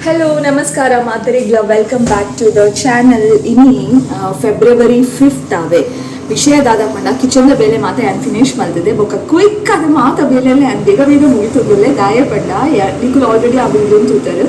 Hello, ನಮಸ್ಕಾರ ಮಾತರಿಗ್ಲ. Welcome back to the channel. ಇನಿ ಫೆಬ್ರವರಿ 5 ಆವೆ. ವಿಷಯ ದಾದ ಪಂಡ, ಕಿಚನ್ ದ ಬೇಲೆ ಮಾತ ಯಾನ್ ಫಿನಿಶ್ ಮಲ್ತಿದೆ. ಬೊಕ್ಕ ಕ್ವಿಕ್ ಆದ್ ಮಾತ ಬೇಲೆ ಯಾನ್ ಬೇಗ ಬೇಗ ಮುಗಿತುಂದುಲ್ಲೆ. ದಾಯೆ ಪಂಡ, ನಿಕುಲು ಆಲ್ರೆಡಿ ಆ ವಿಡಿಯೋ ತೂತರ್.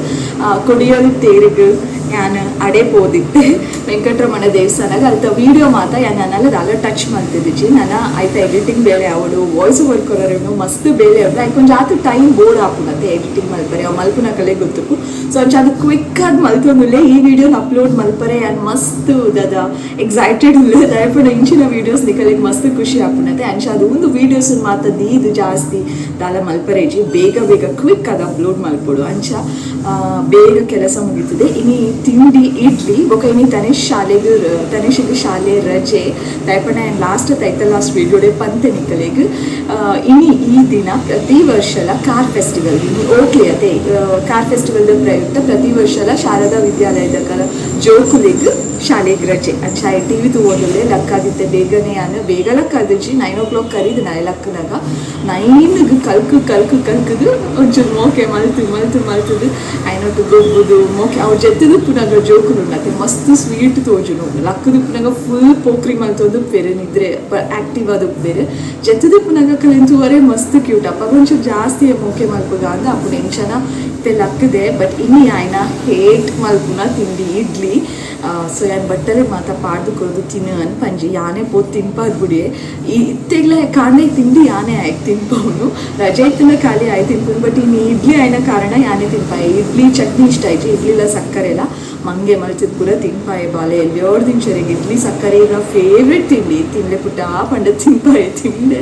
ಕೊಡಿಯಲ್ ತೇರಿಗ್ ಯಾನ್ ಅಡೆ ಪೋದಿತ್ತೆ, ವೆಂಕಟರಮಣ ದೇವಸ್ಥಾನಗ. ಅಲ್ತ ವಿಡಿಯೋ ಮಾತ ಯಾನ್ ನನಲ ದಾಲ ಟಚ್ ಮಲ್ತಿದ್ದಿಜಿ. ನನ ಐತ ಎಡಿಟಿಂಗ್ ಬೇಲೆ ಆವಡು, ವಾಯ್ಸ್ ಓವರ್ ಕೊರರು, ಮಸ್ತ್ ಬೇಲೆ ಉಂಡು. ಐಕ್ ಒಂಜಿ ಆತ್ ಟೈಮ್ ಬೋರ್ ಆಪುನತೆ ಎಡಿಟಿಂಗ್ ಮಲ್ಪರೆ. ಅವು ಮಲ್ಪುನಕಲೆ ಗೊತ್ತುಪ್ಪು. ಸೊ ಅಂಚ ಅದು ಕ್ವಿಕ್ ಆದ್ ಮಲ್ತೊಂದುಲ್ಲೆ. ಈ ವಿಡಿಯೋನ ಅಪ್ಲೋಡ್ ಮಲ್ಪರೆ ಯಾನ್ ಮಸ್ತ್ ದಾದ ಎಕ್ಸೈಟೆಡ್ ಉಲ್ಲೆ. ದಾಯೆ ಇಂಚಿನ ವಿಡಿಯೋಸ್ ನಿಕಲೆಗ್ ಮಸ್ತ್ ಖುಷಿ ಆಪುನತೆ. ಅಂಚ ಅದು ಒಂದು ವಿಡಿಯೋಸ್ ಮಾತ ದೀದ್ ಜಾಸ್ತಿ ದಾಲ ಮಲ್ಪರೆಜಿ. ಬೇಗ ಬೇಗ ಕ್ವಿಕ್ ಆದ್ ಅಪ್ಲೋಡ್ ಮಲ್ಪೊಡು. ಅಂಚ ಬೇಗ ಕೆಲಸ ಮುಗೀತದೆ. ಇನಿ ತಿಂಡಿ ಇಡ್ಲಿ. ಬೊಕ ಇನಿ ತನಿಷ್ ಶಾಲೆಗ್, ತನಿಷಿಗೆ ಶಾಲೆ ರಜೆ. ದಾಯೆ ಪಂಡ ಲಾಸ್ಟ್ ತೈತ ಲಾಸ್ಟ್ ವಿಡಿಯೋಡೆ ಪಂತೆ ನಿಕಲೆಗ್, ಇನಿ ಈ ದಿನ ಪ್ರತಿ ವರ್ಷಲ ಕಾರ್ ಫೆಸ್ಟಿವಲ್ ಇನಿ ಓಕ್ಲಿ ಅದೇ ಕಾರ್ ಫೆಸ್ಟಿವಲ್ ಪ್ರಯುಕ್ತ ಪ್ರತಿ ವರ್ಷಲ ಶಾರದಾ ವಿದ್ಯಾಲಯದ ಕಲ ಜೋಕುಲಿಗ್ ಶಾಲೆಗ್ ರಜೆ. ಅಂಚ ಟಿವಿ ತೂವೊಂದುಲ್ಲೆ. ಲಕ್ಕಾದಿತ್ತೆ ಬೇಗನೆ ಯಾನ್. ಬೇಗ ಲಕ್ಕಾದಿಜ್ಜಿ, 9 ಓ ಕ್ಲಾಕ್ ಕರೀದು ನಾಯಿ ಲಕ್ಕನಾಗ 9ಗ್ ಕಲ್ಕು ಕಲ್ಕು ಕಲ್ಕುದು ಒಂಚೂರು ಮೋಕೆ ಮಲ್ತು ಮಲ್ತು ಮಲ್ತುದು ಐನೊಟ್ಟು ಗೊಬ್ಬುದು ಮೋಕೆ. ಅವು ಜೆತ್ತದು ಪುನಗ ಜೋಕುಲು ಉಂಡತೆ, ಮಸ್ತ್ ಸ್ವೀಟ್ ತೋಜುನು. ಲಕ್ಕದು ಪುನಗ ಫುಲ್ ಪೋಕ್ರಿ ಮಲ್ತೊಂದು ಉಪ್ಪೇರು, ನಿದ್ರೆ ಆಕ್ಟಿವ್ ಆದ್ ಉಪ್ಪೇರು. ಜೆತ್ತದು ಪುನಗ ಕಲಿನ್ ತೂವರೆ ಮಸ್ತ್ ಕ್ಯೂಟ್. ಅಪ್ಪ ಒಂಚೂರು ಜಾಸ್ತಿ ಮೋಕೆ ಮಲ್ಪುಗ ಅಂದ ಅಪ್ಪು ಎಂಚನ ಇತ್ತೆ ಲಕ್ಕದೆ. ಬಟ್ ಇನಿ ಆಯ್ನ ಹೇಟ್ ಮಲ್ಪುನ ತಿಂಡಿ ಇಡ್ಲಿ. ಸೊ ಯಾನ್ ಬಟ್ಟಲೆ ಮಾತ ಪಾಡ್ದು ಕೊರ್ದು ತಿನ್ನು ಅನ್ ಪಂಜಿ. ಯಾನೇ ಪೋದು ತಿನ್ಪಾದ್ ಬುಡಿಯೆ. ಈ ಇತ್ತೆಗ್ಲ ಕಾಂಡೆ ತಿಂಡಿ ಯಾನೇ ಆಯ್ತು ತಿನ್ಪವನು. ರಜೆ ಇತ್ತಿನ ಖಾಲಿ ಆಯ್ತು ತಿನ್ಪುನು. ಬಟ್ ಇನ್ನು ಇಡ್ಲಿ ಆಯ್ನ ಕಾರಣ ಯಾನೇ ತಿನ್ಪಾಯ. ಇಡ್ಲಿ ಚಟ್ನಿ ಇಷ್ಟ ಆಯ್ತು. ಇಡ್ಲಿಲ ಸಕ್ಕರೆ ಎಲ್ಲ ಮಂಗೆ ಮಲ್ತಿದ್ ಪೂರ ತಿನ್ಪಾಯೆ. ಬಾಲೆ ಎಲ್ಲಿಯೋಡ್ ತಿಂಚರಿಗೆ ಇಡ್ಲಿ ಸಕ್ಕರೆ ಇರ ಫೇವ್ರೆಟ್ ತಿಂಡಿ. ತಿನ್ಲೆ ಪುಟ್ಟ ಪಂಡ ತಿನ್ಪಾಯೆ ತಿಂಡೆ.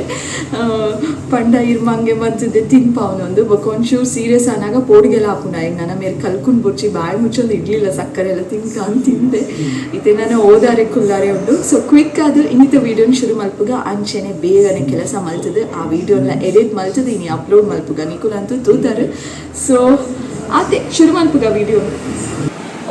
ಪಂಡ ಇರ್ ಮಂಗೆ ಮಲ್ತಿದ್ದೆ ತಿನ್ಪಾವನು ಒಂದು. ಬೊಕ ಒಂಚೂರು ಸೀರಿಯಸ್ ಆನಾಗ ಪೋಡಿಗೆಲ್ಲ ಆಪುಂಡ. ಈಗ ನನ್ನ ಮೇರೆ ಕಲ್ಕೊಂಡು ಬುರ್ಚಿ, ಬಾಯಿ ಮುಚ್ಚೊಂದು ಇಡ್ಲಿಲ್ಲ ಸಕ್ಕರೆ ಎಲ್ಲ ತಿನ್ಕ ಅಂತ ತಿಂದೆ. ಇತ್ತೆ ನಾನು ಓದಾರೆ ಕುಲ್ಲಾರೆ ಉಂಡು. ಸೊ ಕ್ವಿಕ್ ಅದು ಇನ್ನಿತ ವಿಡಿಯೋನ ಶುರು ಮಲ್ಪುಗ. ಅಂಚೆನೆ ಬೇಗನೆ ಕೆಲಸ ಮಲ್ತದೆ, ಆ ವಿಡಿಯೋನ ಎಡಿಟ್ ಮಲ್ತದೆ, ಇನಿ ಅಪ್ಲೋಡ್ ಮಲ್ಪುಗ. ನಿಕುಲಂತೂ ತೂತಾರೆ. ಸೊ ಆತೆ, ಶುರು ಮಲ್ಪುಗ ವಿಡಿಯೋ.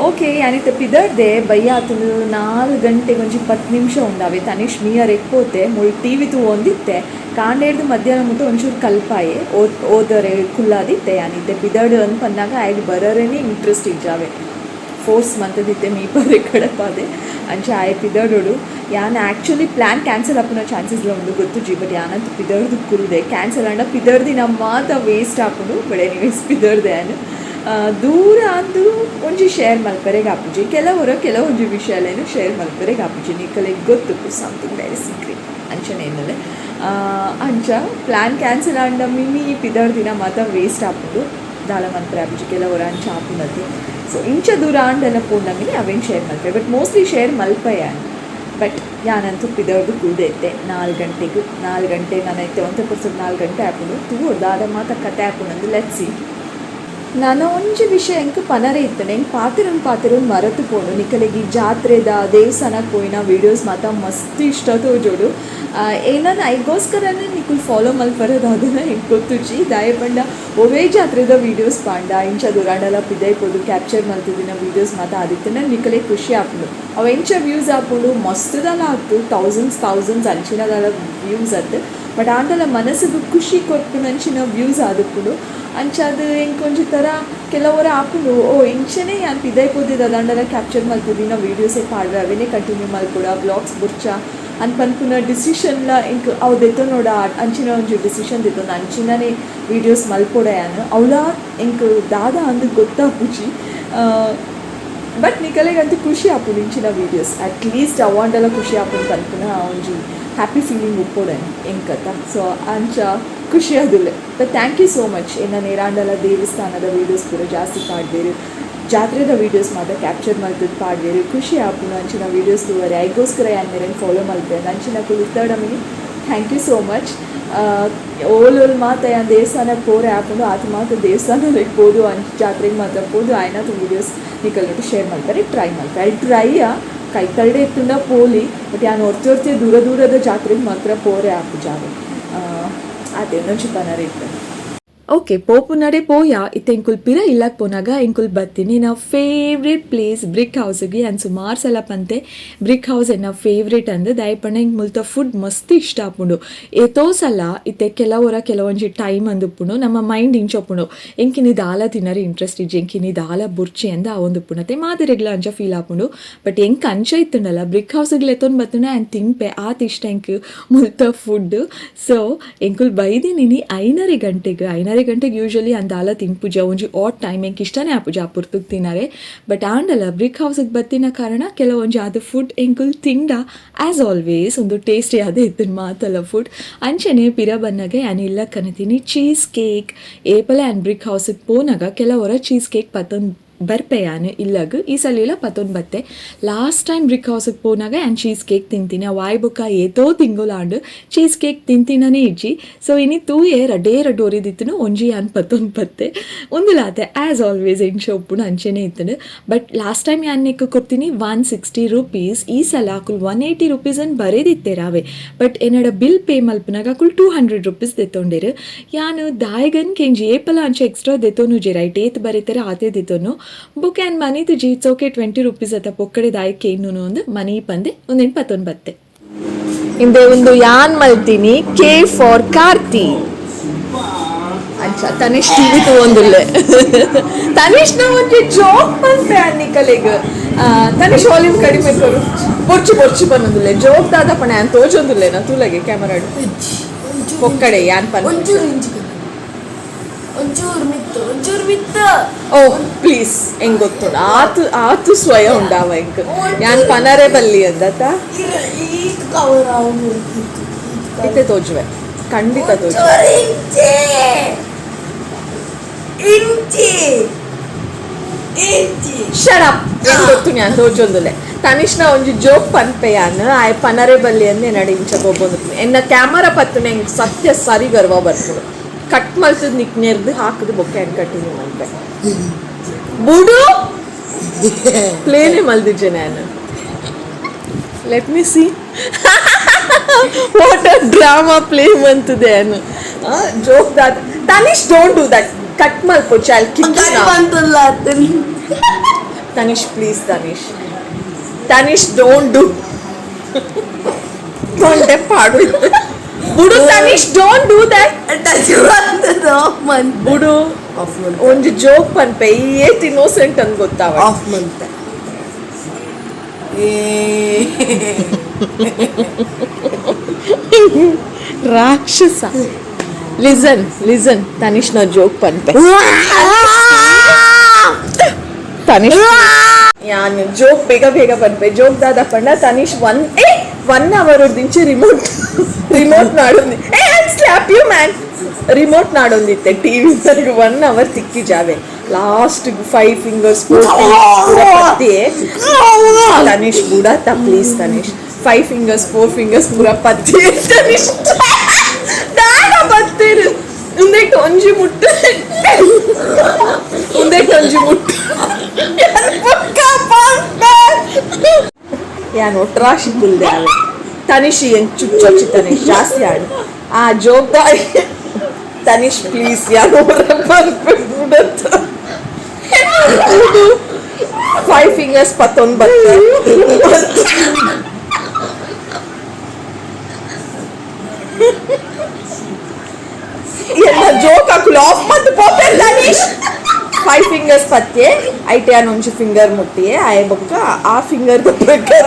ಓಕೆ, ಯಾನಿತ್ತ ಪಿದರ್ದೆ. ಬಯ್ಯ ಆತುಂಡು, 4 ಗಂಟೆಗೆ ಒಂಜಿ 10 ನಿಮಿಷ ಉಂಡಾವೆ. ತನಿಷ್ ಮೀಯರ್ ಎಕ್ಕೋತೆ. ಮುಳ್ ಟಿವಿ ತೂವೊಂದಿತ್ತೆ. ಕಾಂಡೇಡ್ದು ಮಧ್ಯಾಹ್ನ ಮುಟ್ಟ ಒಂಚೂರು ಕಲ್ಪಾಯೆ, ಓದ್ ಓದರೆ ಕುಲ್ಲಾದಿತ್ತೆ. ಯಾನಿತ್ತೆ ಪಿದರ್ಡು ಅಂದ್ ಪನ್ನಾಗ ಆಯ್ಗೆ ಬರೋರೇನೆ ಇಂಟ್ರೆಸ್ಟ್ ಇಜ್ಜಾವೆ. ಫೋರ್ಸ್ ಮಂತದಿತ್ತೆ, ಮೀಪರೆ ಕಡಪಾದೆ. ಅಂಚ ಆಯೆ ಪಿದರ್ಡೋಡು. ಯಾನ್ ಆ್ಯಕ್ಚುಲಿ ಪ್ಲ್ಯಾನ್ ಕ್ಯಾನ್ಸಲ್ ಆಪುನ ಚಾನ್ಸಸ್ ಉಂಡು ಗೊತ್ತುಜಿ. ಬಟ್ ಯಾನಂತೂ ಪಿದರ್ದು ಕುಲ್ದೆ. ಕ್ಯಾನ್ಸಲ್ ಆಂಡ ಪಿದರ್ದಿನ ಮಾತ ವೇಸ್ಟ್ ಆಪುಂಡು. ಬಟ್ ಎನಿವೇಸ್, ಪಿದರ್ದೆ ಯಾನ್. ದೂರ ಅಂದು ಒಂಜಿ ಶೇರ್ ಮಲ್ಪರೆಗ್ ಆಪುಜಿ. ಕೆಲವರ ಕೆಲವೊಂಜಿ ವಿಷಯಲೇನು ಶೇರ್ ಮಲ್ಪರೆಗ್ ಆಪುಜಿ. ನಿಕಲೆಗ್ ಗೊತ್ತುಪ್ಪು, ಸಮಥಿಂಗ್ ವೆರಿ ಸೀಕ್ರೆಟ್ ಅಂಚನೆ ಎನ್ನಲೆ. ಅಂಚ ಪ್ಲ್ಯಾನ್ ಕ್ಯಾನ್ಸಲ್ ಆಂಡ ಮಿನಿ ಪಿದರ್ ದಿನ ಮಾತ ವೇಸ್ಟ್ ಆಪುಂಡು. ದಾಲ ಮನ್ಪರೆ ಆಪುಜಿ. ಕೆಲವರ ಅಂಚ ಆಪುನತೆ. ಸೊ ಇಂಚ ದೂರ ಆಂಡಲ ಪೋಂಡ ಮಿನಿ ಅವೇನು ಶೇರ್ ಮಲ್ಪೆ. ಬಟ್ ಮೋಸ್ಟ್ಲಿ ಶೇರ್ ಮಲ್ಪೆ ಯಾನ್. ಬಟ್ ಯಾನಂತೂ ಪಿದರ್ದು ಕುಲ್ದೆ ಇತ್ತೆ 4 ಗಂಟೆಗೆ. 4 ಗಂಟೆ ನಾನು ಇತ್ತೆ ಒಂತೆ ಪರ್ಸೆಂಟ್ 4 ಗಂಟೆ ಆಪುಂಡು. ತೂವೊಡು ದಾದ ಮಾತ ಕತೆ ಆಪುಂಡು. Let see. ನಾನು ಒಂಜಿ ವಿಷಯ ಎಂಕ್ ಪನರೆ ಇತ್ತುಂಡು. ಎಂಕ್ ಪಾತೆರೊಂದು ಪಾತೆರೊಂದು ಮರತು ಪೋಂಡು. ನಿಕಲೆಗ್ ಈ ಜಾತ್ರೆದ, ದೇವಸ್ಥಾನಕ್ಕೆ ಪೋಯಿನ ವೀಡಿಯೋಸ್ ಮಾತ ಮಸ್ತ್ ಇಷ್ಟ ತೋಜೋಡು. ಏನನ ಐಗೋಸ್ಕರನೇ ನಿಕುಲು ಫಾಲೋ ಮಲ್ಪರೆ ದಾದನ ಎಂಕ್ ಗೊತ್ತುಜಿ. ದಾಯೆ ಪಂಡ ಒವ್ವೇ ಜಾತ್ರೆದ ವೀಡಿಯೋಸ್ ಪಾಂಡ, ಇಂಚ ದೂರಾಂಡಲ ಪಿದೈ ಪೋದು ಕ್ಯಾಪ್ಚರ್ ಮಲ್ತಿದಿನ ವೀಡಿಯೋಸ್ ಮಾತ ಆದಿತ್ತುಂಡ ನಿಕಲೆಗ್ ಖುಷಿ ಆಪುಂಡು. ಅವು ಎಂಚ ವ್ಯೂಸ್ ಆಪುಂಡು, ಮಸ್ತ್ದಲ ಆತು, ಥೌಸಂಡ್ಸ್ ಥೌಸಂಡ್ಸ್ ಅಂಚಿನದಲ ವ್ಯೂಸ್ ಆತು. ಬಟ್ ಆಂಡಲ ಮನಸ್ಸಿಗೆ ಖುಷಿ ಕೊರ್ಪುನಂಚಿನ ವ್ಯೂಸ್ ಆದುಪ್ಪುಂಡು. ಅಂಚಾದ್ ಎಂಕ್ ಒಂಜಿ ಥರ ಕೆಲವರ ಆಪುಂಡು, ಓ ಇಂಚನೆ ಯಾನ್ ಪಿದೈ ಪೋದಿದ್ದು ಅದಾಂಡಲ ಕ್ಯಾಪ್ಚರ್ ಮಲ್ತಿದಿನ ವೀಡಿಯೋಸೇ ಪಾಡ್ವೆ, ಅವೇನೇ ಕಂಟಿನ್ಯೂ ಮಲ್ಪೊಡು, ಆ ವ್ಲಾಗ್ಸ್ ಬುರ್ಚ ಅನ್ ಪನ್ಪುನ ಡಿಸಿಷನ್ಲ ಎಂಕ್ ಅವು ದೆತ್ತೊನೊಡ. ಅಂಚಿನ ಒಂಜಿ ಡಿಸಿಷನ್ ದೆತ್ತೊಂದು ಅಂಚಿನನೇ ವೀಡಿಯೋಸ್ ಮಲ್ಪೊಡ ಯಾನ್. ಅವ್ಲ ಎಂಕ್ ದಾದ ಅಂದ್ ಗೊತ್ತಾಪುಜಿ. ಬಟ್ ನಿಕಲೆಗಂತೂ ಖುಷಿ ಆಪುಂಡು ಇಂಚಿನ ವೀಡಿಯೋಸ್. ಅಟ್ ಲೀಸ್ಟ್ ಅವಾಂಡಲ ಖುಷಿ ಆಪುಂಡು ಪನ್ಪುನ ಒಂಜಿ ಹ್ಯಾಪಿ ಫೀಲಿಂಗ್ ಉಪ್ಪೊಡು ಎಂಕತ್ತ. ಸೊ ಅಂಚ ಖುಷಿ ಆದುಲ್ಲೆ. But thank you so much. ಎನ್ನ ನೇರಾಂಡಲ ದೇವಸ್ಥಾನದ ವೀಡಿಯೋಸ್ ಪೂರ ಜಾಸ್ತಿ ಪಾಡ್ವೇರು, ಜಾತ್ರೆದ ವೀಡಿಯೋಸ್ ಮಾತ್ರ ಕ್ಯಾಪ್ಚರ್ ಮಲ್ತದ್ ಪಾಡ್ವೇರು. ಖುಷಿ ಆಪುಂಡು ಅಂಚಿನ ವೀಡಿಯೋಸ್ ತೂವರೆ. ಐಗೋಸ್ಕರ ಯಾನ್ ಮೇರೆನ್ ಫಾಲೋ ಮಲ್ಪೆ ಅಂಚಿನ ಕುಲಿತ್ತಾಡ mini. Thank you so much. ಓಲ್ ಓಲ್ ಮಾತ ಯಾನ್ ದೇವಸ್ಥಾನಕ್ಕೆ ಪೋರೆ ಆಪುಂಡು, ಆತ ಮಾತ ದೇವಸ್ಥಾನಕ್ಕೆ ಪೋದು, ಅಂಚ ಜಾತ್ರೆಗೆ ಮಾತ್ರ ಪೋದು ಆಯ್ನಾತ್ ವೀಡಿಯೋಸ್ ನಿಕಲ್ನೊಟ್ಟು ಶೇರ್ ಮಲ್ಪರೆ ಟ್ರೈ ಮಲ್ಪೆ. I try. ಕೈತಲ್ಡೆ ಇತ್ತುಂಡ ಪೋಲಿ. ಬಟ್ ಯಾನ್ ಒರ್ತಿ ಒರ್ತಿ ದೂರ ದೂರದ ಜಾತ್ರೆಗೆ ಮಾತ್ರ ಪೋರೆ ಆಪುಜಾವೆ. ಅದೇ ಒಂಜಿ ಪನರೆ ಇತ್ತು. ಓಕೆ ಪೋಪು ನಡೆ ಪೋಯ ಇತ್ತೆ ಎಂಕುಲ್ ಪಿರ ಇಲ್ಲಕ್ ಪೋನಾಗ ಎಂಕುಲ್ ಬತ್ತೀನಿ ನಾವು ಫೇವ್ರೇಟ್ ಪ್ಲೇಸ್ ಬ್ರಿಕ್ ಹೌಸ್ಗೆ. ಯಾನ್ ಸುಮಾರು ಸಲ ಪಂತೆ, ಬ್ರಿಕ್ ಹೌಸ್ ಎನ್ನ ಫೇವ್ರೇಟ್ ಅಂದ್. ದಾಯೆ ಎಂಕ್ ಮುಲ್ತ ಫುಡ್ ಮಸ್ತ್ ಇಷ್ಟ ಆಪುಂಡು. ಏತೋ ಸಲ ಇತ್ತೆ ಕೆಲವೊರ ಕೆಲವೊಂಜಿ ಟೈಮ್ ಅಂದುಪ್ಪುಂಡು, ನಮ್ಮ ಮೈಂಡ್ ಇಂಚೊಪ್ಪುಂಡು, ಎಂಕಿನಿ ದಾಲ ತಿನ್ನರೆ ಇಂಟ್ರೆಸ್ಟ್ ಇಜ್ಜಿ, ಎಂಕಿನಿ ದಾಲ ಬುರ್ಚಿ ಅಂದ್ ಆವೊಂದುಪ್ಪುಂಡು ಅತ್ತೆ. ಮಾತೆರೆಗ್ಲ ಅಂಚ ಫೀಲ್ ಆಪುಂಡು. ಬಟ್ ಎಂಕ್ ಅಂಚ ಇತ್ತುಂಡಲ ಬ್ರಿಕ್ ಹೌಸ್ಗೆ ಲೆತ್ತೊಂದು ಬತ್ತುಂಡ ಆ್ಯಂಡ್ ತಿನ್ಪೆ, ಆತ್ ಇಷ್ಟ ಎಂಕ್ ಮುಲ್ತ ಫುಡ್. ಸೊ ಎಂಕುಲ್ ಬೈದಿನಿ 5:30 ಗಂಟೆಗೆ. 5:30 ಗಂಟೆಗೆ ಯೂಶಲಿ ಅಂದಾಲ ತಿನ್ಪುಜ, ಒಂಜಿ ಆಟ್ ಟೈಮ್, ಎಂಕ್ ಇಷ್ಟನೇ ಆಪುಜ ಆ ಪುರ್ತುಗ್ ತಿನ್ನರೆ. ಬಟ್ ಆಂಡಲ ಬ್ರಿಕ್ ಹೌಸ್ಗೆ ಬತ್ತಿನ ಕಾರಣ ಕೆಲವೊಂಜಿ ಅದು ಫುಡ್ ಎಂಕುಲ್ ತಿಂಡ. ಆ್ಯಸ್ ಆಲ್ವೇಸ್ ಒಂದು ಟೇಸ್ಟಿ ಆದ ಇತ್ತಿನ ಮಾತಲ್ಲ ಫುಡ್. ಅಂಚನೆ ಪಿರ ಬನ್ನಗ ಯಾನ್ ಇಲ್ಲ ಕನತೀನಿ ಚೀಸ್ ಕೇಕ್. ಏಪಲ ಆ್ಯಂಡ್ ಬ್ರಿಕ್ ಹೌಸ್ಗೆ ಪೋನಾಗ ಕೆಲವರ ಚೀಸ್ ಕೇಕ್ ಪತ್ತೊಂದು ಬರ್ಪೆ ಯಾನ್ ಇಲ್ಲಗ್. ಈ ಸಲ ಪತ್ತೊಂದು ಬತ್ತೆ. ಲಾಸ್ಟ್ ಟೈಮ್ ಬ್ರಿಕ್ ಹೌಸ್ಗೆ ಪೋನಾಗ ಆ್ಯಂಡ್ ಚೀಸ್ ಕೇಕ್ ತಿಂತೀನಿ. ವಾಯ್ ಬೊಕ್ಕ ಏತೋ ತಿಂಗೊಲಾಂಡ್ ಚೀಸ್ ಕೇಕ್ ತಿಂತಿನೇ ಇಜ್ಜಿ. ಸೊ ಇನಿ ತೂಯೆ, ರಡ್ಡೇ ರಡ್ಡು ಒರಿದಿತ್ತುನು, ಒಂಜಿ ಯಾನ್ ಪತ್ತೊಂದು ಬತ್ತೆ. ಒಂದುಲಾತೆ ಆ್ಯಸ್ ಆಲ್ವೇಸ್ ಎಂಚ ಉಪ್ಪುಂಡು ಅಂಚೆನೆ ಇತ್ತುಂಡು. ಬಟ್ ಲಾಸ್ಟ್ ಟೈಮ್ ಯಾನ್ ನೆಕ್ಕ್ ಕೊರ್ತೀನಿ 160 ರುಪೀಸ್. ಈ ಸಲ ಅಕುಲು 180 ರುಪೀಸ್ ಅನ್ ಬರೇದಿತ್ತೇರಾವೆ. ಬಟ್ ಎನ್ನಡ ಬಿಲ್ ಪೇ ಮಲ್ಪನಾಗ ಅಕುಲು 200 ರುಪೀಸ್ ದೆತ್ತೊಂಡೇರು. ಯಾನ್ ದಾಯಗನ್ ಕೆಂಜಿ, ಏಪಲ ಅಂಚ ಎಕ್ಸ್ಟ್ರಾ ದೆತ್ತೊನುಜೆ, ರೈಟ್? ಏತ್ ಬರೀತಾರೆ ಆತೆ ದೆತ್ತೊನು. ಬುಕ್ ಆ್ಯಂಡ್ ಮನಿ ತುಜಿ, it's okay, 20 rupees ಅತ್ತ, ಪೊಕ್ಕಡೆ ದಾಯಕ್ಕೆ ಇನ್ನೂನು ಒಂದು ಮನಿ ಪಂದೆ ಒಂದೇನು ಪತ್ತೊಂದು ಬತ್ತೆ. ಇಂದೆ ಒಂದು ಯಾನ್ ಮಲ್ತೀನಿ, ಕೆ ಫಾರ್ ಕಾರ್ತಿ. ಅಂಚ ತನಿಷ್ ಟಿವಿ ತಗೊಂದಿಲ್ಲೆ. ತನಿಷ್ ನ ಒಂಜಿ ಜೋಕ್ ಪನ್ಪೆ ಅನ್ನಿಕಲೆಗ್. ತನಿಷ್, ವಾಲ್ಯೂಮ್ ಕಡಿಮೆ ಕೊರು. ಬೊರ್ಚು ಬೊರ್ಚು ಪನ್ನೊಂದುಲ್ಲೆ. ಜೋಕ್ ದಾದ ಪಣೆ ಯಾನ್ ತೋಜೊಂದುಲ್ಲೆ ನಾ ತೂಲಗೆ ಕ್ಯಾಮರಾ ಪೊಕ್ಕಡೆ ಯಾನ್ ಪನ್. ಒಂಚೂರು ಇಂಚು, ಒಂಚೂರು ಮಿತ್ತು, ಒಂಚೂರು ಮಿತ್ತು. ಓ ಪ್ಲೀಸ್, ಹೆಂಗ್ ಗೊತ್ತುಂಡು? ಆತು ಆತು ಸ್ವಯ ಉಂಡಾವ ಎಂಕ್ ಯಾನ್ ಪನರೆ ಬಲ್ಲಿ ಅಂದತ. ಈ ಕವರ್ ಅವನು. ಇತ್ತೆ ತೋಜುವೆ, ಖಂಡಿತ ತೋಜುವೆ. ಒಂಚೂರು ಇಂಚಿ, ಇಂಚಿ, ಇಂಚಿ. Shut up! ಏನ್ ಗೊತ್ತು, ഞാൻ ತೋಜೊಂದುಲ್ಲೆ. ತನಿಷ್ನ ಒಂಜಿ ಜೋಕ್ ಪನ್ಪೆ ಯಾನ್, ಆಯ್ ಪನರೆ ಬಲ್ಲಿ ಅಂದೆ ನಡಿ ಇಂಚ ಗೊಬ್ಬೊಂದು. ಎನ್ನ ಕ್ಯಾಮರಾ ಪತ್ತುನೆ ಎಂಕ್ ಸತ್ಯ ಸರಿ ಗರ್ವ ಬರ್ಪುಂಡು. ಕಟ್ ಮಲ್ತದ್ ನಿಕ್ ನೆರ್ದು ಹಾಕುದು ಬೊಕ್ಕೆ ಯಾನ್ ಕಂಟಿನ್ಯೂ ಮಲ್ಪೆ. ಬುಡು, ಪ್ಲೇನೆ ಮಲ್ದಿಜ್ಜೆ ನಾನು. Let me see what a drama play ಮಂತದೆ ನಾನು ಜೋಕ್ ದಾದ. Tanish, don't do that. Cut ಮಲ್ಪೊಚ್ಚಿ ಅಲ್ಲಿ ಕಿಕ್. ಬಂತಲ್ಲ. Tanish, please Tanish, Tanish, don't do. ತೊಂಡೆ ಪಾಡು ಬುಡು. Tanish, don't do that. Touch ಬಂತದ, ಆಫ್ ಮಂತ್. ಬುಡು. ಆಫ್ ಮಂತ್. ಒಂಜಿ ಜೋಕ್ ಪನ್ಪೆ, ಈ ಏತ್ ಇನ್ನೋಸೆಂಟ್ ಅಂತ ಗೊತ್ತಾವ. ಆಫ್ ಮಂತ್ ಏ. ರಾಕ್ಷಸ. ಲಿಸನ್, ಲಿಸನ್, ತನಿಷ್ ನ ಜೋಕ್ ಪನ್ಪೆ. ತನಿಷ್, ಯಾನ್ ಜೋಕ್ ಬೇಗ ಬೇಗ ಪನ್ಪೆ. ಜೋಕ್ ದಾದ ಪಂಡ, ತನಿಷ್ ಒನ್ ಏ ಒನ್ ಅವರ್ ದಿಂಚಿ ರಿಮೋಟ್ ರಿಮೋಟ್ ನಾಡೊಂದಿ. ಏ, ಸ್ಲ್ಯಾಪ್ you man. Remote ನಾಡೊಂದಿತ್ತೆ TV. One hour ತಿಕ್ಕಿ ಜಾವೆ. ಲಾಸ್ಟ್ ಫೈವ್ ಫಿಂಗರ್ಸ್, ಫೋರ್ ಪತ್ತಿ. Tanish, ಬುಡಾತ, please Tanish. Five fingers, four fingers ಪೂರ ಪತ್ತಿ. ತನಿಷ್, ದಾದ ಬತ್ತೀರು? ಉಂದೆಟ್ ಒಂಜಿ ಮುಟ್ಟು, ಉಂದೆಟ್ ಒಂಜಿ ಮುಟ್ಟು. ಯಾನ್ ಒಟ್ರಾಶಿ ಕುಲ್ದೆ ಅವೆ. ತನಿಷ್, ಎಂಕ್ ಚುಚ್ಚೊಚ್ಚಿ ತನಿಷ್, ಜಾಸ್ತಿ ಆಡು ಆ ಜೋಕ್. ತನಿಷ್, ಪ್ಲೀಸ್, ಯಾನ್ ಬುಡತ್ತ. ಫೈವ್ ಫಿಂಗರ್ಸ್ ಪತ್ತೊಂದು ಬತ್ತ. ಎಲ್ಲ ಜೋಕ್ ಹಾಕುಲು ಆಫ್ ಮತ್ತು ಪೋಪೆ. ತನಿಷ್ ಫೈವ್ ಫಿಂಗರ್ಸ್ ಪತ್ತೆ ಐಟೆ ಒಂಜಿ ಫಿಂಗರ್ ಮುಟ್ಟಿಯೆ ಆಯೆ. ಬೊಕ್ಕ ಆ ಫಿಂಗರ್ ಪ್ರಕಾರ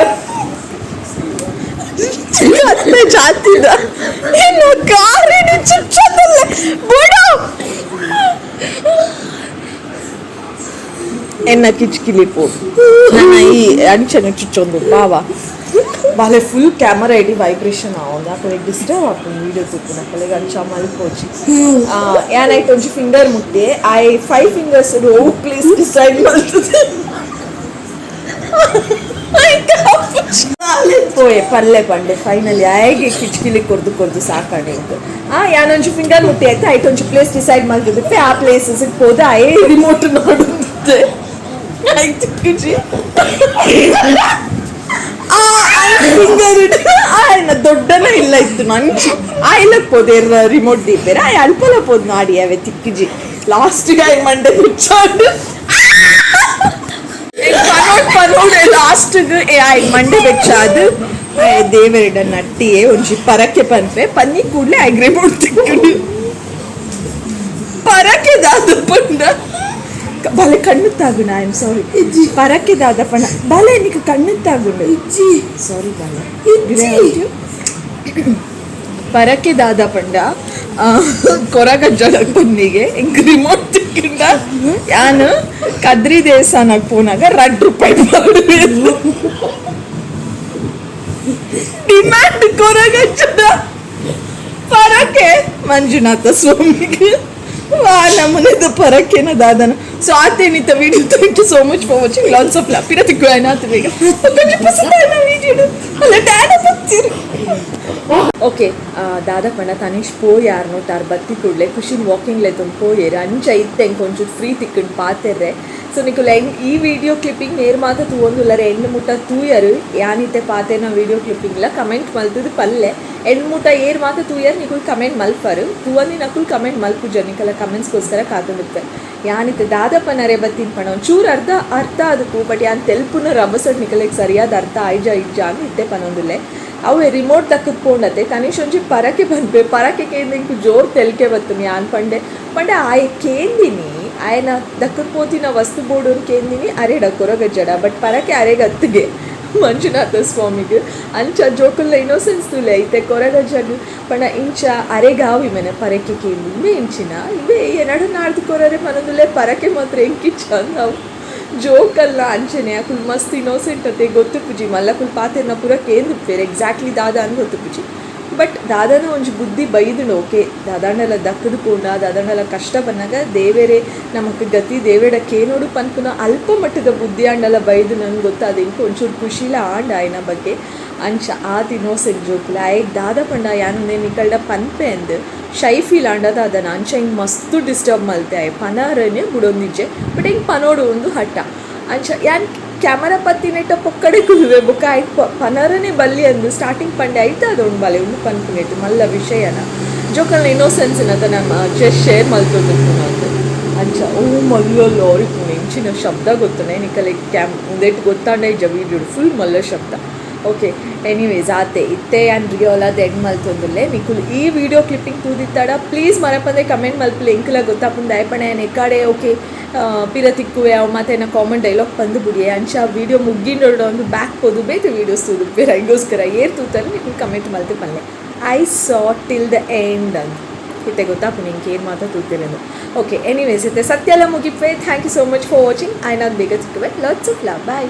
ಅತ್ತೆ ಜಾತಿದ ಏನು ಕಾರಿನ ಚುಚ್ಚದಲ್ಲ. ಬುಡು. ಎನ್ನ ಕಿಚ್ಕಿಲಿ ಪೋ. ನನ್ನ ಈ ಅಂಚನೆ ಚುಚ್ಚೊಂದು ಬಾವ ಬಾಲೆ. ಫುಲ್ ಕ್ಯಾಮರಾ ಇಡೀ ವೈಬ್ರೇಷನ್ ಆವೊಂದು, ಅಕಲೆಗ್ ಡಿಸ್ಟರ್ಬ್ ಆಪುಂಡು ವೀಡಿಯೋ ತೂಪುನ ಅಕಲೆಗ್. ಅಂಚ ಮಲ್ಪೊಚಿ. ಯಾನ್ ಐಟ್ ಒಂಜಿ ಫಿಂಗರ್ ಮುಟ್ಟಿ, I five fingers ಒವು ಪ್ಲೇಸ್ ಡಿಸೈಡ್ ಮಲ್ತದೆ. ಪೋಯೆ ಪಲ್ಲೆ ಪಂಡೆ. ಫೈನಲಿ ಆಯ್ಗೆ ಕಿಚ್ಕಿಲಿ ಕೊರ್ದು ಕೊರ್ದು ಸಾಕಾಂಡ್ ಎಂಕ್. ಆ ಯಾನೊಂಜಿ ಫಿಂಗರ್ ಮುಟ್ಟಿ ಆಯ್ತು, ಐಟ್ ಒಂಜಿ ಪ್ಲೇಸ್ ಡಿಸೈಡ್ ಮಲ್ತದಿಪ್ಪೆ. ಆ ಪ್ಲೇಸಸ್ ಪೋದು ಆಯೆ ರಿಮೋಟ್ ನೋಡುತ್ತೆ. ಆಯ್ತು, ಖುಷಿ. ಆ ಫಿಂಗರ್ ಆಯನ ದೊಡ್ಡನ ಇಲ್ಲ ಇತ್ತು ನಂಚಿ. ಆ ಇಲ್ಲ ಪೋದೇರ್ ರಿಮೋಟ್ ದೀಪೇರ ಆಯ್ ಅಲ್ಪಲ ಪೋದ್ ನಾಡಿ ಅವೆ ತಿಕ್ಕಿಜಿ. ಲಾಸ್ಟ್ ಆಯ್ ಮಂಡೆ ಮುಚ್ಚಾಂಡು ಪನೋಡ್ ಪನೋಡ್ ಲಾಸ್ಟ್ ಆಯ್ ಮಂಡೆ ಬೆಚ್ಚಾದು ದೇವರೆಡ ನಟ್ಟಿಯೇ ಒಂಜಿ ಪರಕೆ ಪನ್ಪೆ. ಪನ್ನಿ ಕೂಡಲೇ ಆಯ್ ರಿಮೋಟ್ ತಿಕ್ಕುಂಡು. ಪರಕೆ ದಾದ ಪಂಡ ಬಲೆ ಕಣ್ಣು ತಾಗುಣ. I am sorry. ಪರಕೆ ದಾದ ಪಂಡ ಬಲೆ ನಿಕ್ ಕಣ್ಣು ತಾಗುಂಡು. ಸಾರಿ ಬಾಲೆ. ಪರಕೆ ದಾದ ಪಂಡ ಕೊರಗಜ್ಜಳ ಪನ್ನಿಗೆ ಎಂಕ್ ರಿಮೋಟ್ ತಿಕ್ಕಂಡ ಯಾನು ಕದ್ರಿ ದೇವಸ್ಥಾನಕ್ಕೆ ಪೋನಾಗ 2 ರೂಪಾಯಿ ಡಿಮ್ಯಾಂಡ್. ಕೊರಗಜ್ಜದ ಪರಕೆ ಮಂಜುನಾಥ ಸ್ವಾಮಿಗೆ ವಾ ನಮ್ಮನೆದು ಪರಕೆನ ದಾದನ. ಸೊ ಆತೇನಿತ್ತ video. Thank you so much for watching. Lots of love. ಪಿರ ತಿಕ್ಕು ಆಯ್ನಾತು ಬೇಗ కొంచెం ಪಸಂದ ವಿಡಿಯೋ ಅಲ್ಲ ಡ್ಯಾಡ ಬತ್ತೀರಿ. ಓಕೆ, ದಾದ ಪಂಡ ತನಿಷ್ ಪೋಯಾರ್ನು ತಾರ್ ಬತ್ತಿ ಕೂಡಲೇ ಖುಷಿನ್ ವಾಕಿಂಗ್ ಲೆತ್ತೊಂದು ಪೋಯೇರು. ಅಂಚ ಇತ್ತೆ ಒಂಚೂರು ಫ್ರೀ ತಿಕ್ಕಂಡು ಪಾತೆರ್ರೆ. ಸೊ ನಿಕುಲ್ ಎಂಗ್ ಈ ವಿಡಿಯೋ ಕ್ಲಿಪ್ಪಿಂಗ್ ನೇರ್ ಮಾತ ತೂವೊಂದುಲ್ಲರೆ ಎಂಡ್ ಮುಟ್ಟ ತೂಯರು ಯಾನಿತ್ತೆ ಪಾತೆರ್ನ ವಿಡಿಯೋ ಕ್ಲಿಪ್ಪಿಂಗ್ಲ ಕಮೆಂಟ್ ಮಲ್ತದು ಪಲ್ಲೆ. ಎಂಡ್ ಮುಟ್ಟ ಏರ್ ಮಾತ ತೂಯರ್ ನಿಕುಲ್ ಕಮೆಂಟ್ ಮಲ್ಪರು. ತೂವಂದಿ ನಕುಲ್ ಕಮೆಂಟ್ ಮಲ್ಪುಜ. ನಿಕಲ ಕಮೆಂಟ್ಸ್ಗೋಸ್ಕರ ಕಾತೊಂದಿಪ್ಪೆ. ಯಾನಿತ್ತೆ ದಾದಪ್ಪ ನರೆ ಬತ್ತಿನ ಪಣ ಒಂಚೂರು ಅರ್ಧ ಅರ್ಥ ಅದಕ್ಕೂ, ಬಟ್ ಯಾನ್ ತೆಲ್ಪುನ ರಬಸಟ್ ನಿಕಲೆಗ್ ಸರಿಯಾದ ಅರ್ಥ ಆಯ್ಜ ಇಜ್ಜ ಅಂತ ಇತ್ತೆ ಪನೊಂದುಲ್ಲೆ. ಅವೆ ರಿಮೋಟ್ ತಕ್ಕದ್ ಪೋಂಡತೆ ತನಿಷ್ ಒಂಜಿ ಪರಕೆ ಪನ್ಪೆ. ಪರಕೆ ಕೇಂದಿಂಕು ಜೋರ್ ತೆಲ್ಕೆ ಬತ್ತುನಿ. ಯಾನ್ ಪಂಡೆ ಪಂಡೆ ಆಯೆ ಕೇಂದಿನಿ ಆಯನ ದಕ್ಕದ್ ಪೋತಿನ ವಸ್ತು ಬೋಡು ಕೇಂದಿನಿ ಅರೆಡ ಕೊರಗಜ್ಜಡ. ಬಟ್ ಪರಕೆ ಅರೆಗತ್ತಿಗೆ ಮಂಜುನಾಥ ಸ್ವಾಮಿಗೆ. ಅಂಚ ಜೋಕುಲ್ಲ ಇನ್ನೋಸೆನ್ಸ್ ತುಲೆ ಐತೆ. ಕೊರಗಜ್ಜಗ್ ಪಂಡ ಇಂಚ ಅರೆಗಾವಿ ಮನೆ ಪರಕೆ ಕೇಂದಿ ಇಂಬೆ ಇಂಚಿನ ಇಂಬೆ ಎನಡು ನಾಡ್ದು ಕೊರರೆ ಪನೊಂದುಲ್ಲೆ. ಪರಕೆ ಮಾತ್ರ ಎಂಕಿಚ್ಚ ನಾವು ಜೋಕಲ್ಲ ಅಂಚನೆ. ಅಕುಲ್ ಮಸ್ತ್ ಇನ್ನೋಸೆಂಟ್ ಅತೆ ಗೊತ್ತುಪುಜಿ. ಮಲ್ಲಕುಲ್ ಪಾತೆರ್ನ ಪೂರ ಕೇಂದುಪ್ಪೇರು. ಎಕ್ಸಾಕ್ಟ್ಲಿ ದಾದ ಅಂದ್ ಗೊತ್ತುಪುಜಿ. ಬಟ್ ದಾದನ ಒಂಜಿ ಬುದ್ಧಿ ಬೈದುಂಡು. ಓಕೆ, ದಾದಾಂಡಲ ದಕ್ಕದು ಪೋಂಡ ದಾದಾಂಡಲ ಕಷ್ಟ ಬನ್ನಗ ದೇವೆರೆ ನಮಕ್ ಗತಿ ದೇವೆಡ ಕೇನೋಡು ಪನ್ಪುನ ಅಲ್ಪ ಮಟ್ಟದ ಬುದ್ಧಿ ಆಂಡಲ ಬೈದು ನಂಗೆ ಗೊತ್ತಾದ. ಇಂಕ್ ಒಂಚೂರು ಖುಷಿಲ ಆಂಡ ಆಯ್ನ ಬಗ್ಗೆ. ಅಂಚ ಆತ್ ಇನ್ನೋಸೆಂಟ್ ಜೋಕುಲು. ಆಯೆಗ್ ದಾದ ಪಂಡ ಯಾನ್ ಉಂದೆ ನಿಕಲ್ಡ ಪನ್ಪೆ ಅಂದ್ ಶೈ ಫೀಲ್ ಆಂಡ ದಾದನ ಅಂಚ ಹಿಂಗೆ ಮಸ್ತ್ ಡಿಸ್ಟರ್ಬ್ ಮಲ್ತೆ. ಆಯೆ ಪನರನೆ ಬುಡೊಂದಿಜ್ಜೆ. ಬಟ್ ಹಿಂಗೆ ಪನೋಡು ಒಂದು ಹಠ. ಅಂಚ ಯಾನ್ ಕ್ಯಾಮರಾ ಪತ್ತಿನೆಟ್ಟ ಪೊಕ್ಕಡೆ ಕುಲ್ಲುವೆ. ಬೊಕ್ಕ ಆಯ್ತು ಪನರನೆ ಬಲ್ಲಿ ಅಂದು ಸ್ಟಾರ್ಟಿಂಗ್ ಪಂಡೆ ಐತ ಅದೊಂದು ಬಲೆ ಉಂದು ಪನ್ಪುನೆಟ್ ಮಲ್ಲ ವಿಷಯನ. ಜೋಕಲ್ನ ಇನ್ನೋಸೆನ್ಸ್ ಅತ ನಮ್ಮ ಜಸ್ಟ್ ಶೇರ್ ಮಲ್ತೊಂದು ಅಂದ್. ಅಂಚ ಓ ಮಲ್ಲ ಲಾರಿ ಇಂಚಿನ ಶಬ್ದ ಗೊತ್ತನೆ ನಿಕಲೆ ಕ್ಯಾಮ್ ಉಂದೆಟ್ ಗೊತ್ತಾಂಡ ಇಜ್ಜ ವೀಡಿಯೋ ಫುಲ್ ಮಲ್ಲ ಶಬ್ದ. ಓಕೆ, ಎನಿವೇಸ್ ಆತೆ. ಇತ್ತೆ ಯಾನ್ ರಿಯೋಲ ಎಂಡ್ ಮಲ್ತೊಂದುಲ್ಲೆ. ನಿಕುಲ್ ಈ ವಿಡಿಯೋ ಕ್ಲಿಪ್ಪಿಂಗ್ ತೂದಿತ್ತಾಡ ಪ್ಲೀಸ್ ಮರಪಂದೆ ಕಮೆಂಟ್ ಮಲ್ಪುಲೆ. ಎಂಕುಲ ಗೊತ್ತಾಪುಂಡು ದಾಯೆ ಯಾನ್ ಎಕ್ಕಾಡೆ. ಓಕೆ, ಪಿರ ತಿಕ್ಕುವೆ ಅವು ಮಾತ ಕಾಮನ್ ಡೈಲಾಗ್ ಪಂದು ಬುಡಿಯೆ. ಅಂಚ ವಿಡಿಯೋ ಮುಗ್ಗಿಂಡೋಡ ಒಂದು ಬ್ಯಾಕ್ ಪೋದು ಬೇತೆ ವೀಡಿಯೋಸ್ ತೂದುಪ್ಪೇರು. ಐಗೋಸ್ಕರ ಏರ್ ತೂತಲ್ಲಿ ನಿಕುಲ್ comment ಮಲ್ತು ಪನ್ಲೆ "I saw till the end" ಅಂತ. ಇತ್ತೆ ಗೊತ್ತಾಪುಂಡು ಇಂಕ್ ಏರ್ ಮಾತ ತೂತಿರಂದು. ಓಕೆ, ಎನಿವೇಸ್ ಇತ್ತೆ ಸತ್ಯಲ ಮುಗಿಪೆ. Thank you so much for watching. ಆಯ್ನಾದ್ ಬೇಗ ತಿಕ್ಕುವೆ. Lots of love. Bye.